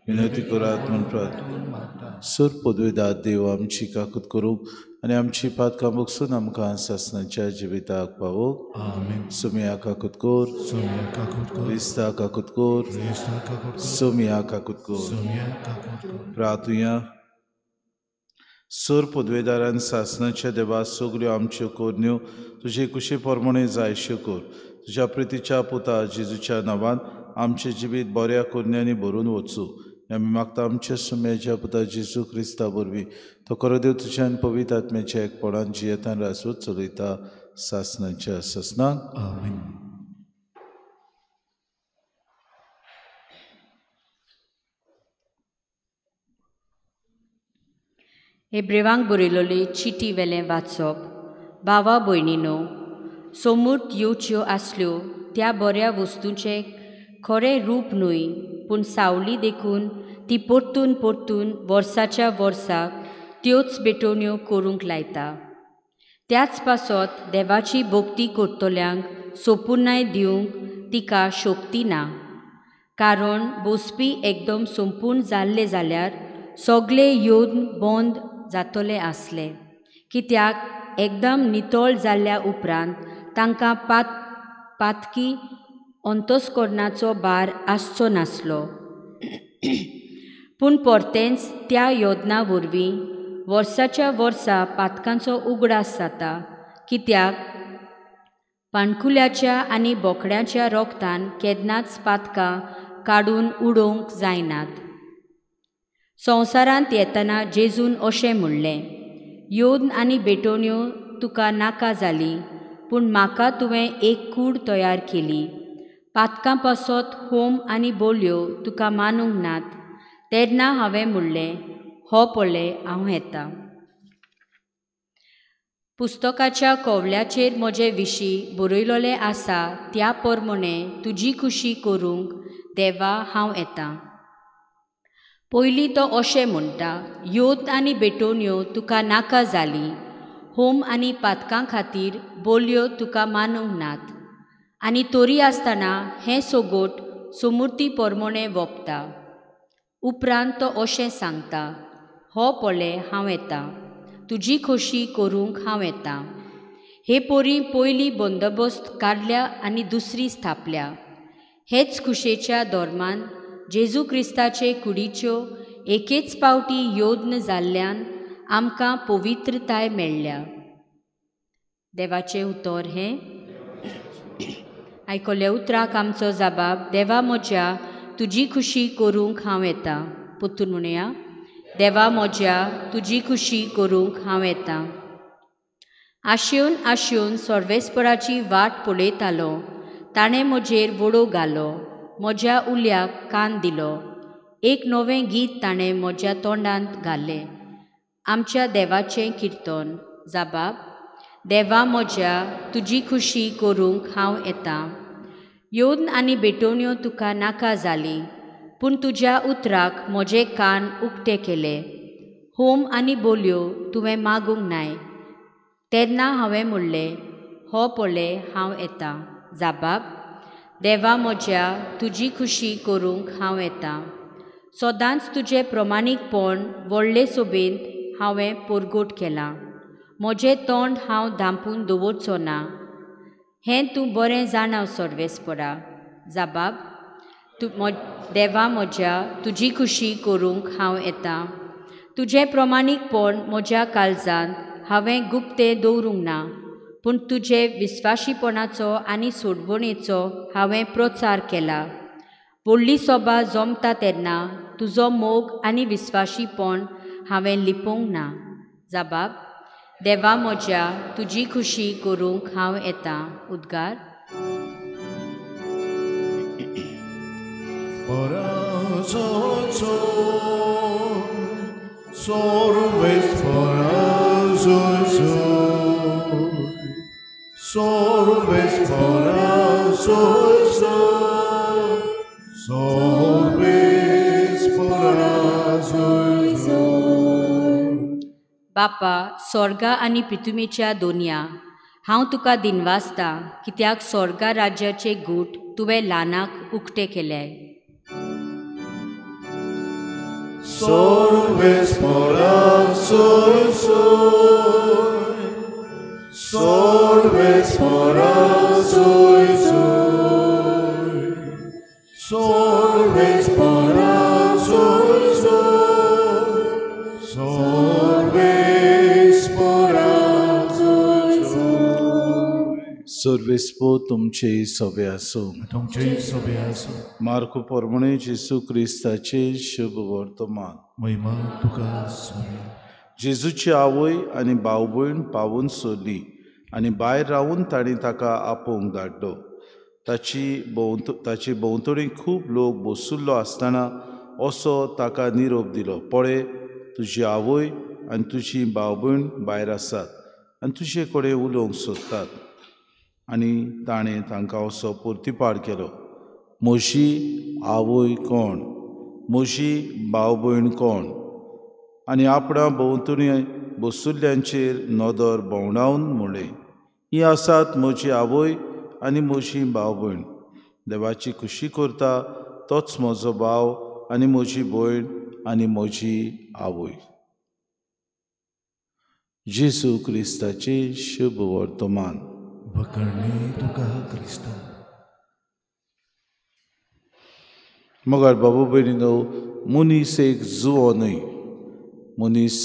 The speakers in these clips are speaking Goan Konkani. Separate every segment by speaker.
Speaker 1: विनंती करात म्हूण प्रार्थना. सुर पदवेदार देव आमची काकूत करूंक आनी आमची पातकां बगसून आमकां सासणाच्या जिविताक पावोवंक.
Speaker 2: आमेन.
Speaker 1: सुमिया काकूत कर,
Speaker 2: सोम्या काकूत कर,
Speaker 1: क्रिस्ता काकूत कर,
Speaker 2: क्रिस्ता काकूत कर,
Speaker 1: सोमिया काकूत कर.
Speaker 2: सोम्या काकूत कर.
Speaker 1: प्रार्थुया. सोर पदवेदारान सासणाच्या देवा सगल्यो आमच्यो करण्यो तुजे कुशी प्रमाणे जायश्यो कर. तुज्या प्रितीच्या पुता जेजूच्या नांवान आमचें जिवीत बऱ्या करण्यांनी भरून वचूं. आमी मागता आमच्या सुम्याच्या पुता जेजू क्रिस्ता वरवीं तो खरो देव तुज्यान पवित्र आत्म्याच्या एकपणान जियेतान राजवट चलयता सासणाच्या सासणाक.
Speaker 2: आमेन.
Speaker 3: हेब्रेवांक बरयलोले चिटी वेलें वाचप. भावा भयणीनो, सोमूर्त येवच्यो आसल्यो त्या बऱ्या वस्तूंचें खरें रूप न्हय, पूण सावली देखून ती परतून परतून वर्साच्या वर्साक त्योच भेटवण्यो करूंक लायता. त्याच पासत देवाची भक्ती करतल्यांक सोपुर्णाय दिवंक तिका शक्ती ना, कारण बसपी एकदम संपूर्ण जाल्ले जाल्यार सगळे येवन बंद जातले आसले. कित्याक एकदम नितळ जाल्ल्या उपरांत तांकां पातकी अंतस्करणाचो भार आसचो नासलो. पूण परतेंच त्या योजना वरवीं वर्साच्या वर्सा पातकांचो उगडास जाता, कित्याक पाणकुल्याच्या आनी बोकड्याच्या रोगतान केन्नाच पातकां काडून उडोवंक जायनात. संवसारांत येतना जेजून अशें म्हणलें, योद्न आनी भेटवण्यो तुका नाका जाली, पूण म्हाका तुवें एक कूड तयार केली. पातकां पासत होम आनी बोलयो तुका मानूंक नात. तेन्ना हांवें म्हणलें, हो पळय हांव येता. पुस्तकाच्या कोवल्याचेर म्हजे विशीं बरयलोलें आसा त्या प्रमाणे तुजी खुशी करूंक देवा हांव येता. पयलीं तो अशें म्हणटा, योद्न आनी भेटवण्यो तुका नाका जाली, होम आनी पातकां खातीर बोलयो तुका मानूंक नात. आनी तरी आसतना हें सोगोट सोमुर्ती प्रमाणे वोपता. उपरांत तो अशें सांगता, हो पळय हांव येता, तुजी खोशी करूंक हांव येता. हे पोरी पयली बंदोबस्त काडल्या आनी दुसरी स्थापल्या. हेच खुशेच्या धर्मान जेजू क्रिस्ताचे कुडीच्यो एकेच पावटी योद्न जाल्ल्यान आमकां पवित्रताय मेळ्ळ्या. देवाचें उतर हें. आयकल्या उतराक आमचो जबाब, देवा म्हज्या तुजी खुशी करूंक हांव येता. परतून म्हणुया, देवा म्हज्या तुजी खुशी करूंक हांव येता. आशेवन आशेवन सर्वेस्पराची वाट पळयतालो, ताणें म्हजेर वडो घालो, म्हज्या उल्याक कान दिलो. एक नवें गीत ताणें म्हज्या तोंडांत घालें, आमच्या देवाचें किर्तन. जबाब, देवा म्हज्या तुजी खुशी करूंक हांव येता. येवन आनी भेटवण्यो तुका नाका जाली, पूण तुज्या उतराक म्हजे कान उक्ते केले. होम आनी बोलयो तुवें मागूंक नाय. तेन्ना हांवें म्हणलें, हो पळय हांव येता. जबाब, देवा म्हज्या तुजी खुशी करूंक हांव येता. सदांच तुजें प्रमाणीकपण व्हडले सोबेंत हांवें परगट केलां. म्हजें तोंड हांव धांपून दवरचो ना, हें तूं बरें जाणा सर्वेस्परा. जबाब, तूं देवा म्हज्या तुजी खुशी करूंक हांव येता. तुजें प्रमाणीकपण म्हज्या काळजांत हांवें गुप्तें दवरूंक ना, पूण तुजे विस्वाशीपणाचो आनी सोडवणेचो हांवें प्रचार केला. व्हडली सोबा जमता तेन्ना तुजो मोग आनी विस्वाशीपण हांवें लिपोवंक ना. जबाब, देवा म्हज्या तुजी खुशी करूंक हांव येता. उद्गार. बापा, स्वर्गा आनी पृथ्वीच्या दोनया, हांव तुका दिनवासता कित्याक स्वर्गा राज्याचे गूट तुवें ल्हानाक उक्ते केले.
Speaker 2: सर्वेस्परा सोय सोय, सर्वेस्परा सोय सोय, सर्वेस्परा सोय सोय, सर्वेस्परा सोय सोय.
Speaker 1: सर्वेस्पो तुमचे सभे आसूं.
Speaker 2: तुमचे सभे आसूं.
Speaker 1: मार्को प्रमाणे जेजू क्रिस्ताचे शुभ वर्तमान.
Speaker 2: महिमा तुका स्वामी.
Speaker 1: जेजूची आवय आनी भाव भयण पावून सोडली आनी भायर रावून तांणी ताका आपोवंक धाडलो. ताची भोंवतणी खूब लोक बसुल्लो आसतना असो ताका निरोप दिलो, पळय तुजी आवय आनी तुजी भाव भयण भायर आसात आनी तुजे कडेन उलोवंक सोदतात. आनी ताणें तांकां असो परतिपार केलो, म्हजी आवय कोण, म्हजी भाव भयण कोण? आनी आपणा भोंवतणी बसुल्ल्यांचेर नदर भोंवडावन म्हणलें, ही आसात म्हजी आवय आनी म्हजी भाव भयण. देवाची खुशी करता तोच म्हजो भाव आनी म्हजी भयण आनी म्हजी आवय. जेजू क्रिस्ताचें शुभ वर्तमान.
Speaker 2: वखरणी तुका क्रिस्ता.
Speaker 1: मगर बाबू भयणीनो, मनीस एक जुवो न्हय. मनीस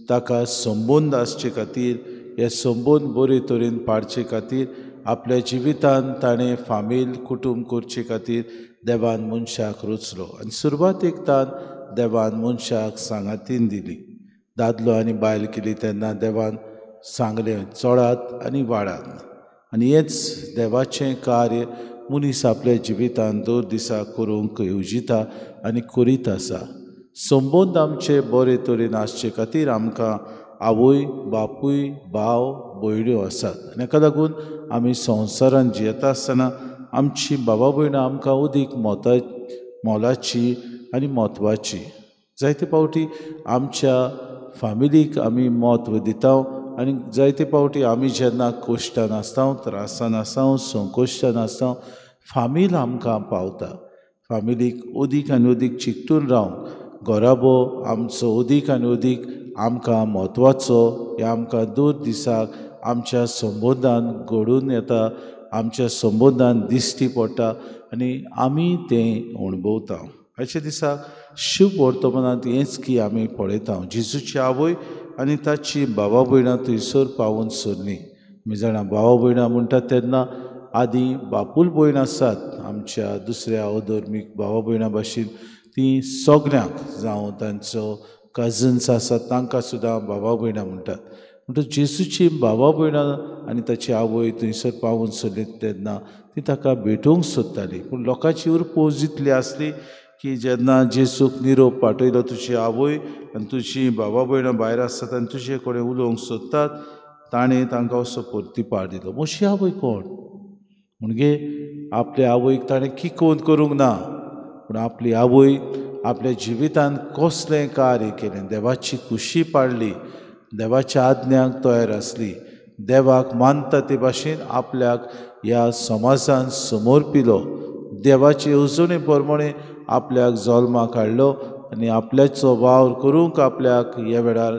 Speaker 1: ताका संबंद आसचे खातीर, हे संबंद बरे तरेन पाळचे खातीर आपल्या जिवितांत ताणें फामील कुटूंब करचे खातीर देवान मनशाक रचलो. आनी सुरवातेक तान देवान मनशाक सांगातीन दिली. दादलो आनी बायल केली तेन्ना देवान सांगलें, चडात आनी वाडात. आनी हेंच देवाचें कार्य मनीस आपल्या जिवितांत दर दिसा करूंक येवजिता आनी करीत आसा. संबंद आमचे बरे तरेन आसचे खातीर आमकां आवय, बापूय, भाव, भयण्यो आसात. आनी हाका लागून आमी संवसारांत जियेता आसतना आमची बाबा भयणां आमकां अदीक मोलाची आनी म्हत्वाची. जायते फावटी आमच्या फामिलीक आमी म्हत्व दिता आनी जायते फावटी आमी जेन्ना कश्टान आसता, त्रासान आसता, संकोश्टान आसता, फामील आमकां पावता. फामिलीक अदीक आनी अदीक चिकटून रावंक घराबो आमचो अदीक आनी अदीक आमकां म्हत्वाचो. हें आमकां दर दिसाक आमच्या संबंदान घडून येता, आमच्या संबंदान दिश्टी पडटा आनी आमी तें अणभवता. आयच्या दिसाक शुभ वर्तमानांत हेंच की आमी पळयता, जेजूची आवय आनी ताची बाबा भयणां थंयसर पावून सरलीं. आमी जाणा बाबा भयणां म्हणटात तेन्ना आदीं बापूल भयण आसात आमच्या दुसऱ्या अधर्मीक बाबा भयणां भाशेन, तीं सगल्यांक जावं तांचो कजन्स आसात तांकां सुद्दां बाबा भयणां म्हणटात. म्हणटकच जेजूची बाबा भयणां आनी ताची आवय थंयसर पावून सरली तेन्ना ती ताका भेटोवंक सोदताली. पूण लोकांची उरपोज इतली आसली की जेन्ना जेजूक निरोप पाठयलो, तुजी आवय आनी तुजी बाबा भयणां भायर आसात आनी तुजे कडेन उलोवंक सोदतात, ताणें तांकां असो परतिपार दिलो, म्हजी आवय कोण? म्हणजे आपले आवयक ताणें किकोन करूंक ना, पूण आपली आवय आपल्या जिवितांत कसलें कार्य केलें, देवाची खुशी पाडली, देवाच्या आज्ञांक तयार आसली, देवाक मानता ते भाशेन आपल्याक ह्या समाजान समर्पिलो, देवाचे येवजणे प्रमाणे आपल्याक जल्माक हाडलो आनी आपल्याचो वावर करूंक आपल्याक ह्या वेळार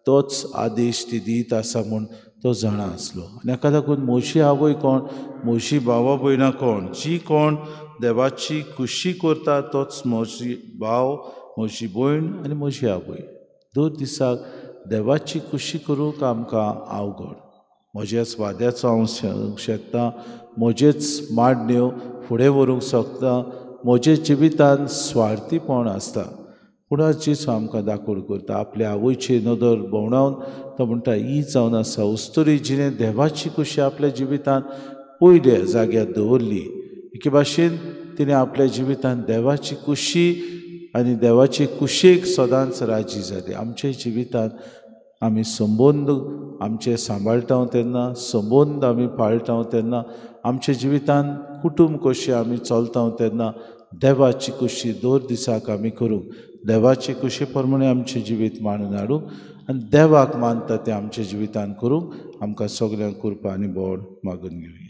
Speaker 1: तोच आदेश ती दीत आसा म्हूण तो जाणा आसलो. आनी हाका लागून म्हजी आवय कोण, म्हजी भावा भयणां कोण, जी कोण देवाची खुशी करता तोच म्हजी भाव, म्हजी भयण आनी म्हजी आवय. दर दिसाक देवाची खुशी करूंक आमकां अवघड. म्हज्याच वाद्याचो हांव शकता, म्हजेच मांडण्यो फुडें व्हरूंक शकता, म्हजे जिवितांत स्वार्थीपण आसता. पूण आज जेजू आमकां दाखोड करता, आपल्या आवयची नदर भोंवडावन तो म्हणटा, ही जावन आसा उस्तुरी जिणें देवाची खुशी आपल्या जिवितांत पयल्या जाग्यार दवरली. एके भाशेन तिणें आपल्या जिवितांत देवाची खुशी आनी देवाचे कुशेक सदांच राजी जाली. आमच्या जिवितांत आमी संबंद आमचे सांबाळटा तेन्ना, संबंद आमी पाळटा तेन्ना, आमच्या जिवितांत कुटूंब कशें आमी चलता तेन्ना देवाची खुशी दर दिसाक आमी करूंक, देवाचे खुशी प्रमाणे आमचें जिवीत मांडून हाडूंक आनी देवाक मानता तें आमच्या जिवितांत करूंक आमकां सगल्यांक कृपा आनी बोड मागून घेवया.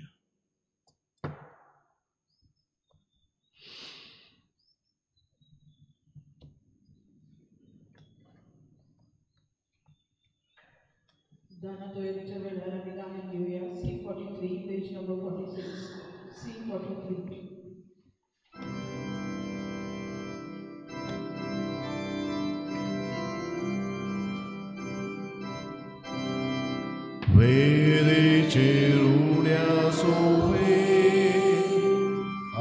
Speaker 4: दाना तयारीच्या वेळार आमी गाणें घेवया. C43 page number 46. C43.
Speaker 2: वेरेचेर उण्या सोवे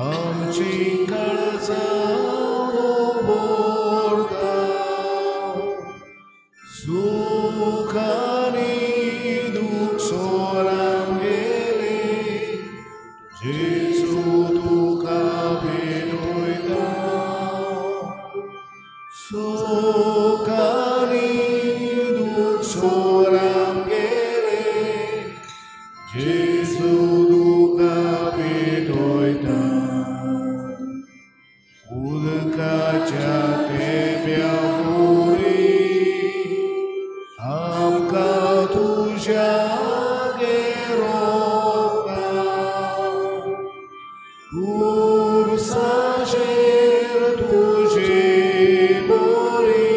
Speaker 2: आमची काळजां दवरता, सुखानी दुख सोरांगेले जेजू तुका भेटयता, सुखानी दुख सोरांगेले जेजू तुका भेटयता. उदकाच्या तेंप्या वरी आमकां तुज्या रोखता, खुर्साचेर तुजी बरी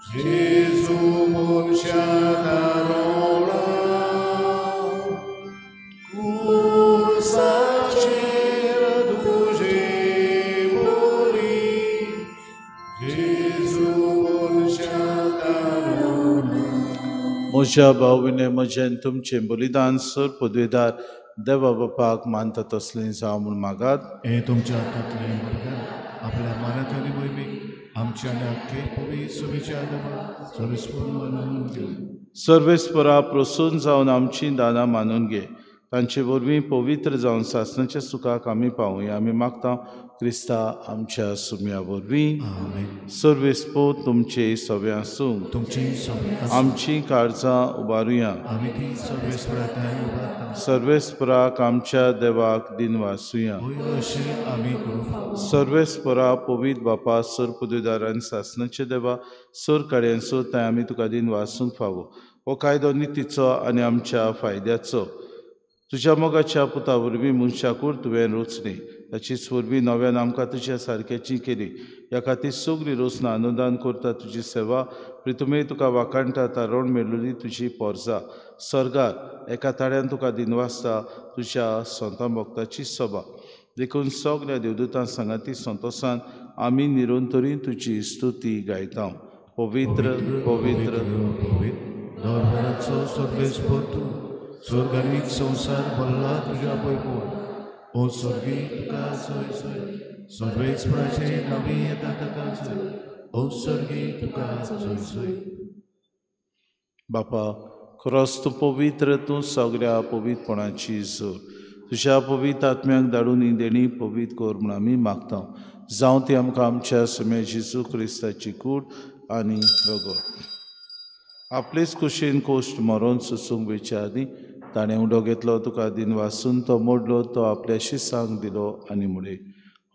Speaker 2: जेजू मनशा दारोळा, खुर्साचेर तुजी बरी जेजू मनशा दारोळा.
Speaker 1: म्हज्या भावने म्हजें तुमचें बलिदान सर पदवेदार देवा बापाक मानता तसलें जावं म्हूण मागात.
Speaker 2: हें तुमच्या हातांतलें बलिदान आपल्या मानात आनी मोहिमेक आमच्या आनी आख्खे पवित्र सभेच्या देवा सर्वेस्पर मानून घेवं.
Speaker 1: सर्वेस्परा प्रसून जावन आमची दानां मानून घे, तांचे वरवीं पवित्र जावन सासणाच्या सुखाक आमी पावुया. आमी मागता क्रिस्ता आमच्या सुम्या वरवीं.
Speaker 2: आमेन.
Speaker 1: सर्वेस्पर तुमचे सवे आसूं.
Speaker 2: तुमची सवे आसूं.
Speaker 1: आमची काळजां उबारुया.
Speaker 2: आमी ती सर्वेस्परा ठांय उबारता.
Speaker 1: सर्वेस्पराक आमच्या देवाक दिनवासुया.
Speaker 2: होय अशें आमी करूं.
Speaker 1: सर्वेस्परा पवित्र बापा सर पदवीदार आनी सासणाचे देवा सर काड्यांचो थंय आमी तुका दिनवासूंक फावो. हो कायदो नितीचो आनी आमच्या फायद्याचो. तुज्या मोगाच्या पुता वरवीं मनशाकूड तुवें रचली, ताचीच वरवीं नव्यान आमकां तुज्या सारक्याची केली. ह्या खातीर सगळी रचना अनुदान करता तुजी सेवा प्रितुमे तुका वाखाणटा तारोण मेळ्ळी तुजी पोरजा. सर्गार एका ताळ्यान तुका दिनवासता तुज्या संतां भक्ताची सभा. देखून सगळ्या देवदूतां सांगाती संतोसान आमी निरंतरी तुजी स्तुती गायता. पवित्र पवित्र
Speaker 2: पवित्र दरबाराचो सर्वेस्पर तूं, स्वर्गानीक संवसार भरला तुज्या वैभवान. ओ स्वर्गी तुका जय जय, सर्वेस्पराचें नांवी येता ताका जय. ओ स्वर्गी तुका जय जय.
Speaker 1: बापा खरोच तूं पवित्र, तूं सगळ्या पवित्रपणाची जोर. तुज्या पवित्र आत्म्याक धाडून ही देणी पवित्र कर म्हूण आमी मागता. जावं ती आमकां आमच्या सुम्या जेजू क्रिस्ताची कूड आनी रगत. आपलेच कुशीन कोश्ट मरोन सोसूंक वेच्या आदीं ताणें उडो घेतलो, तुका दिनवासून तो मोडलो, तो आपल्या शिसांक दिलो आनी म्हळें,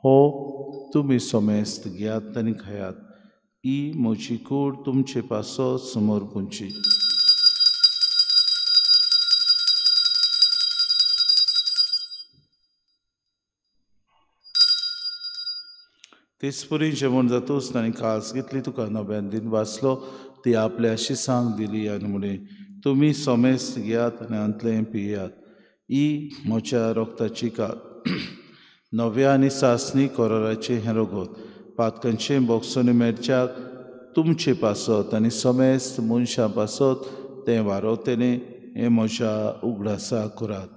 Speaker 1: हो तुमी समेस्त घेयात आनी खायात, ही म्हजी कूड तुमचे पासत समर्पूंची. तेचपरी जेवण जातूच ताणें कास घेतली, तुका नव्यान दिनवासलो, ती आपल्या शिसांक दिली आनी म्हळें, तुमी समेस्त घेयात आनी हांतलें पियात, ही म्हज्या रोगताची कात. नव्या आनी सासणी कराराचें हें रगत पातकांचें बोगसोनी मेळच्याक तुमचे पासत आनी समेस्त मनशां पासत तें वारवतलें. हें म्हज्या उगडासा करात.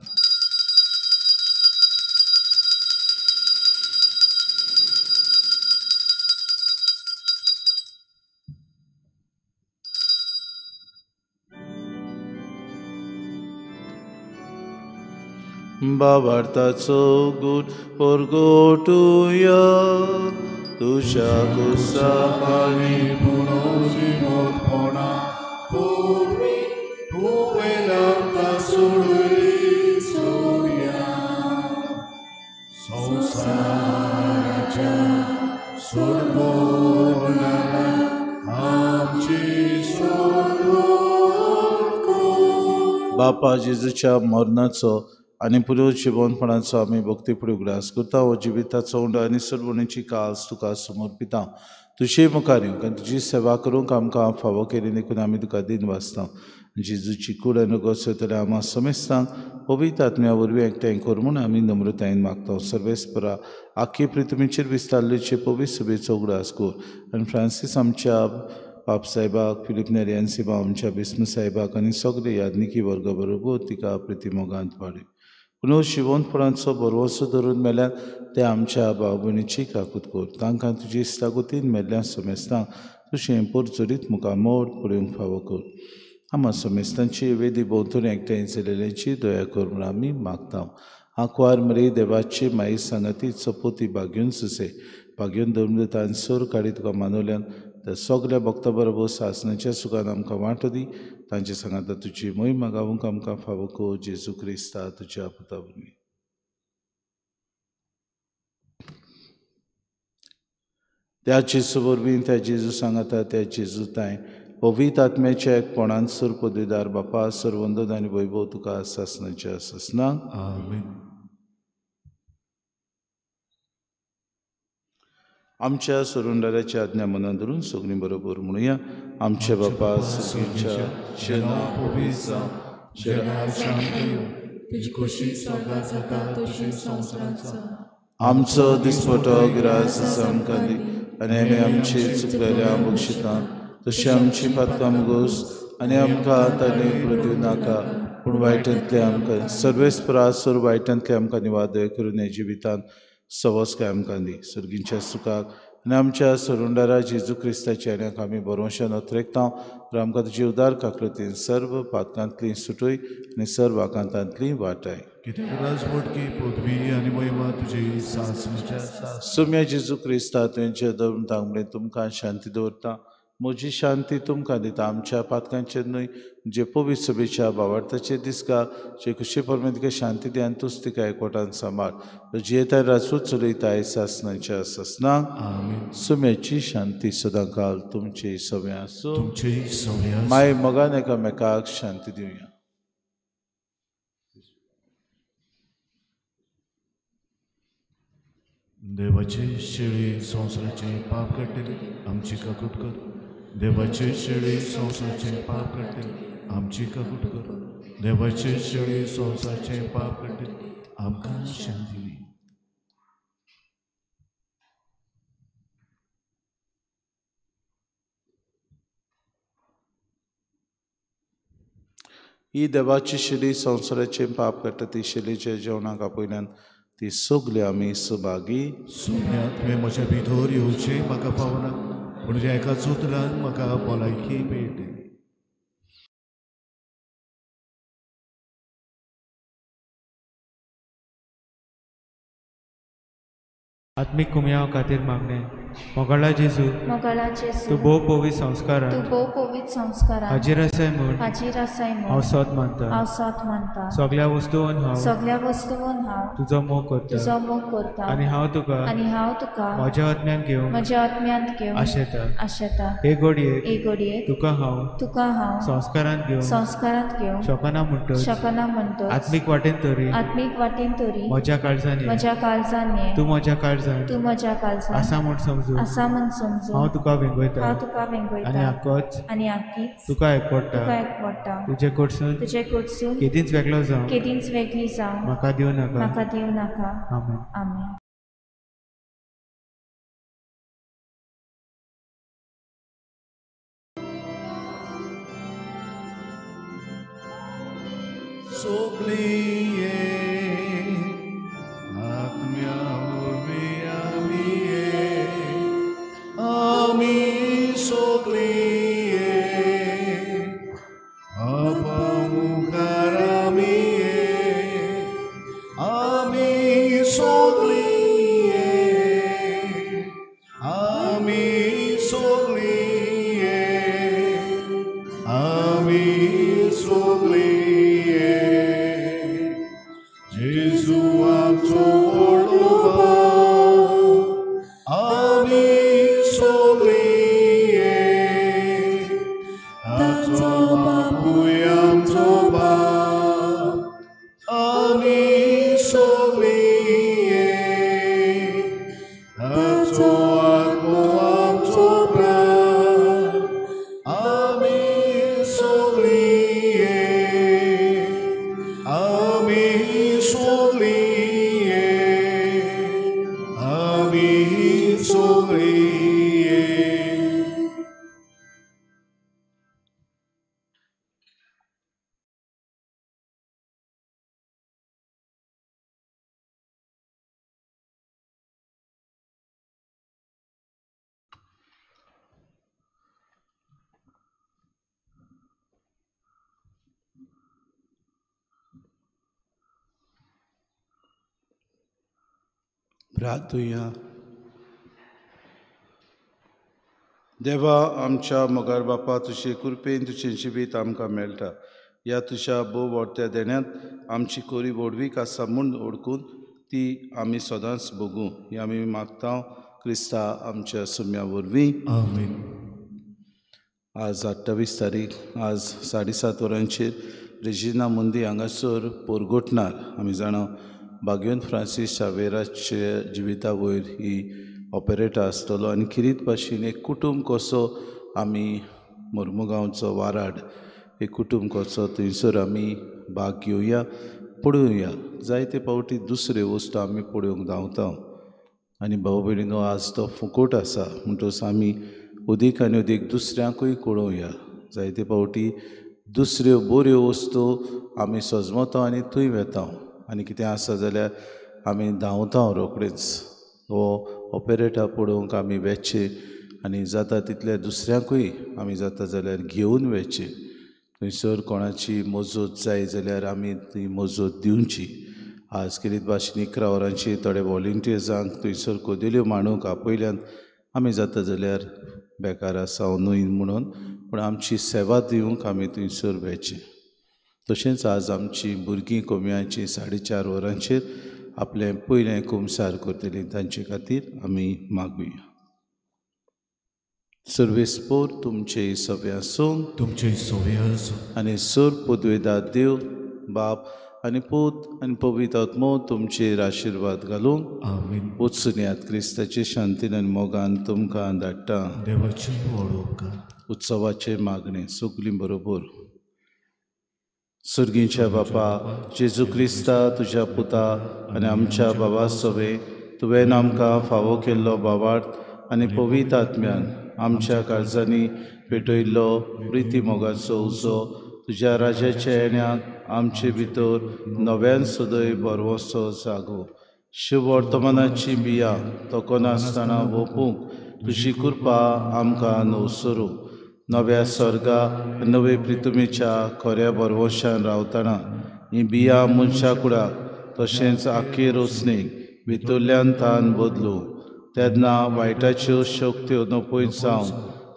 Speaker 1: बाबार्थाचो गुण परगोटुया तुज्या कुसा
Speaker 2: आनी पुनोजिवोत्पणा पूर्वी तुवें आमकां सोडली सोम्या, संवसाराच्या सोडपोणाला आमची सोडवण कर.
Speaker 1: बापा जेजूच्या मरणाचो आनी पुरो जिवनपणाचो आमी भक्तीपुढे उगडास करता. हो जिविताचो उंडो आनी सरवणीची कास तुका समर्पिता. तुजे मुखार येवंक आनी तुजी सेवा करूंक आमकां फावो केली देखून आमी तुका दिन वाचता. जेजूची कूड आनी गोसतल्या आमा समेस्तांक पवित्र आत्म्या वरवीं एकठांय कर म्हूण आमी नम्रतायेन मागता. सर्वेस्परा आखी पृथ्वीचेर विस्तारलेचे पवित्र सभेचो उगडास कर आनी फ्रांसीस आमच्या पाप साहेबाक, फिलीप नेरियन आमच्या बिस्म साहेबाक आनी सगळे याज्ञिकी वर्गा बरोबर तिका प्रितीमोगांत वाडय. पुनः शिवोनपणाचो बरवसो धरून मेल्यार ते आमच्या भाव भयणीची काकूत कर. तांकां तुजी इश्टागतीन मेल्ल्या समेस्तांक तुजें पोरचोरीत मुखामोड पळोवंक फावो कर. आमा समेस्तांची वेदी भोंवतणी एकठांय जाल्ल्यांची दया कर म्हूण आमी मागता. आंकवार मरे देवाची माई सांगाती चपोती बागेवन सुसे बागेवन धर्मदूतान आनी सोर काडी तुका मानवल्यान त्या सगल्या भक्ता बरोबर सासणाच्या सुखान आमकां वांटो दी. तांचे सांगाता तुजी मोहिमा गावूंक आमकां फावो कर. जेजू क्रिस्ता तुज्या पुता वरवीं. त्या जेजू वरवीं, त्या जेजू सांगाता, त्या जेजू तांय पवित्र आत्म्याच्या एकपणान सुर पदवीदार बापा सर्वंदन आनी वैभव तुका सासणाच्या सासणाक.
Speaker 2: आमेन.
Speaker 1: आमच्या सोरुंडाराची आज्ञा मनान धरून सगळीं बरोबर म्हणुया. आमच्या बापा सुखीच्या आमचो दिसपटो ग्रास आमकां दी आनी आमी आमची चुकलेल्या बक्षिता तशी आमची पातकां गोस आनी आमकां ताणें प्रदिव नाका पूण वायटांतले आमकां सर्वेस्परा सोर वायटांतले आमकां निवादय करून हे जिवितांत सवस काय आमकां दी. सर्गींच्या सुखाक आनी आमच्या सरुंडारा जेजू क्रिस्ताच्या येण्याक आमी बरोवशान अत्रेकता. तर आमकां तुजी उदार काकलतीन सर्व पातकांतली सुटय आनी सर्व आकांतांतली वाटाय. सुम्या जेजू क्रिस्ता तुवें धर्म तांगडे तुमकां शांती दवरता. म्हजी शांती तुमकां दिता. आमच्या पातकांचेर न्हय जे पवित्र सभेच्या भावार्थाचेर दिसका जे खुशी परमें तिका शांती दी आनी तूच तिका एकवटान सांबाळ. जियेता राजूच चलयता सासणाच्या सासणाक. सुम्याची शांती सदांकाल तुमची सगळें आसूं. माय मोगान एकामेकाक शांती दिवया.
Speaker 2: देवाचे शेळी संवसाराचे पाप काडटली आमची काकूट कर. देवाचे शेळी संवसाराचे पाप काडटली आमची काकूट कर. देवाचे शेळी संवसाराचे पाप काडटली आमकां शांती दी.
Speaker 1: ही देवाची शेळी संवसाराचे पाप काडटा ती शेळीच्या जेवणाक आपयल्यान ती सगळी आमी सहभागी.
Speaker 2: सुम्या तुवें म्हज्या भितर येवचें म्हाका पावना पूण तुज्या एका उतरान म्हाका भलायकी मेळटली.
Speaker 5: आत्मीक कुमयाव खातीर मागणें. मोगाळा जेजू, तूं भोव पवित्र संस्कारान हाजीर आसाय म्हूण हांव सत मानता. सगळ्या वस्तून हांव तुजो मोग करता आनी हांव तुका म्हज्या आत्म्यान घेवंक आशेता. हे घडयेक तुका हांव संस्कारांत घेवंक शकना म्हणटच आत्मीक वाटेन तरी म्हज्या काळजान ये, तूं म्हज्या काळजान आसा म्हूण समजू हांव तुका वेंगयता आनी आकीच तुका एकवटा. तुजे कडसून केदींच वेगळो जावं म्हाका दिवं नाका. आमेन.
Speaker 6: आमेन.
Speaker 2: Amen. जय.
Speaker 1: प्रार्थुया. देवा आमच्या मोगाळ बापा, तुजे कृपेन तुजें जिवीत आमकां मेळटा. ह्या तुज्या भोव व्हडत्या देण्यांत आमची कोरी व्हडवीक आसा म्हूण ओळखून ती आमी सदांच भोगूं ही आमी मागता क्रिस्ता आमच्या सुम्या वरवीं.
Speaker 2: आमेन.
Speaker 1: आज 28 तारीख, आज 7:30 वरांचेर रेजिना मुंदी हांगासर पोरगोटणार आमी जाणा बागेवन फ्रांसीस शावेराचे जिविता वयर ही ऑपरेटा आसतलो आनी खिरीत भाशेन एक कुटुंब कसो आमी मोर्मुगांवचो वाराड एक कुटुंब कसो थंयसर आमी भाग घेवया, पळोवया. जायते फावटी दुसऱ्यो वस्तू आमी पळोवंक धांवता आनी भाव भयणीनो आज तो फुकट आसा म्हणटकच आमी अदीक आनी अदीक दुसऱ्यांकूय कळोवया. जायते फावटी दुसऱ्यो बऱ्यो वस्तू आमी सजमता आनी थंय वेता आनी कितें आसा जाल्यार आमी धांवता रोखडेच. हो ऑपरेटा पळोवंक आमी वेचें आनी जाता तितले दुसऱ्यांकूय आमी जाता जाल्यार घेवन वेचें. थंयसर कोणाची मजत जाय जाल्यार आमी ती मजत दिवची. आज खेरीत भाशेन 11 वरांचेर थोडे वॉलंटियर्सांक थंयसर कदेल्यो मांडूंक आपयल्यान आमी जाता जाल्यार बेकार आसा न्हय म्हणून पूण आमची सेवा दिवंक आमी थंयसर वेचें. तशेंच आज आमची भुरगीं कोमयाची 4:30 वरांचेर आपलें पयलें कुमसार करतलीं, तांचे खातीर आमी मागुया. सर्वेस्पोर तुमचे सगळे आसूं,
Speaker 2: तुमचे सगळे आसूं
Speaker 1: आनी सर पदवेदार देव बाप आनी पूत आनी पवित्र आत्मो तुमचेर आशिर्वाद घालूंक.
Speaker 2: आमेन.
Speaker 1: वचुनयात क्रिस्ताचे शांतीन आनी मोगान तुमकां धाडटा.
Speaker 2: देवाची व्हड उपकार.
Speaker 1: उत्सवाचे मागणें सगळीं बरोबर. सर्गीच्या बापा जेजू क्रिस्ता तुज्या पुता आनी आमच्या बाबा सवे तुवें आमकां फावो केल्लो बावार्थ आनी पवित्र आत्म्यान आमच्या काळजांनी पेटयल्लो प्रिती मोगाचो उजो तुज्या राजाच्या येण्याक आमचे भितर नव्यान सदय बरवसो जागो. शिव वर्तमानाची बिया तकनासतना वोपूंक तुजी कृपा आमकां नवसरू. नव्या स्वर्गा नवे प्रितुमेच्या खऱ्या बरवशान रावतना ही बिया मनशा कुडाक तशेंच आख्खे रोसणेक भितरल्यान तान बदलू. तेन्ना वायटाच्यो शक्त्यो नपयत जावन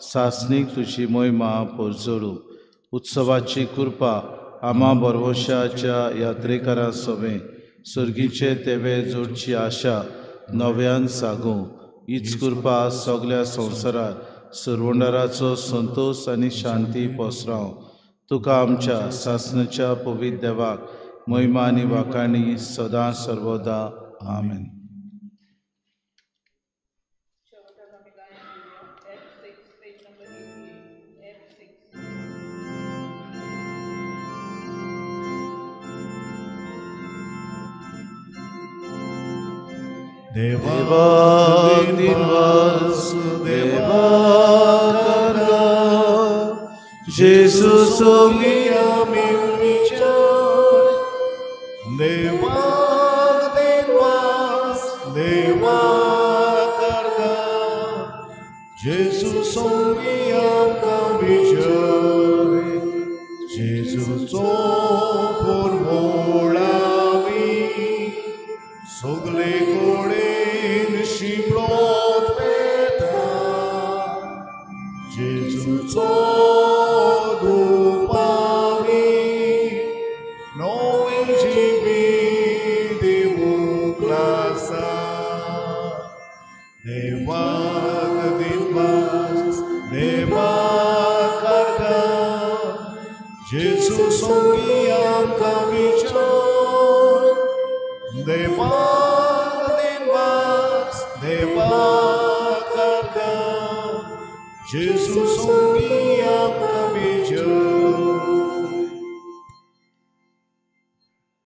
Speaker 1: सासणीक तुजी मोहिमा परजळू. उत्सवाची कृपा आमा बरवशाच्या यात्रेकारां सवें सर्गीचे तेवे जोडची आशा नव्यान सागूं. हीच कृपा सगल्या संवसारात सरवंडाराचो संतोश आनी शांती पसराव. तुका आमच्या सासणाच्या पवित्र देवाक महिमा आनी वाखाणी सदां सर्वदा. आमेन.
Speaker 2: देवा दिनवास देवा करगा जेसू सोंगिया विचार. देवा दिनवास देवा करगा जेसू सोंगिया विचार. जेजूचो पुरवोळावी सगले कडेन शिंपडत वेता. जेजूचो दुपावी नवें जिवीत दिवंक लागता. देवाक दिनवास देवाक करता जेजू सोंगी आमकां विचार. देवाक दिनवास देवाक करता जेजू सोंगी आमकां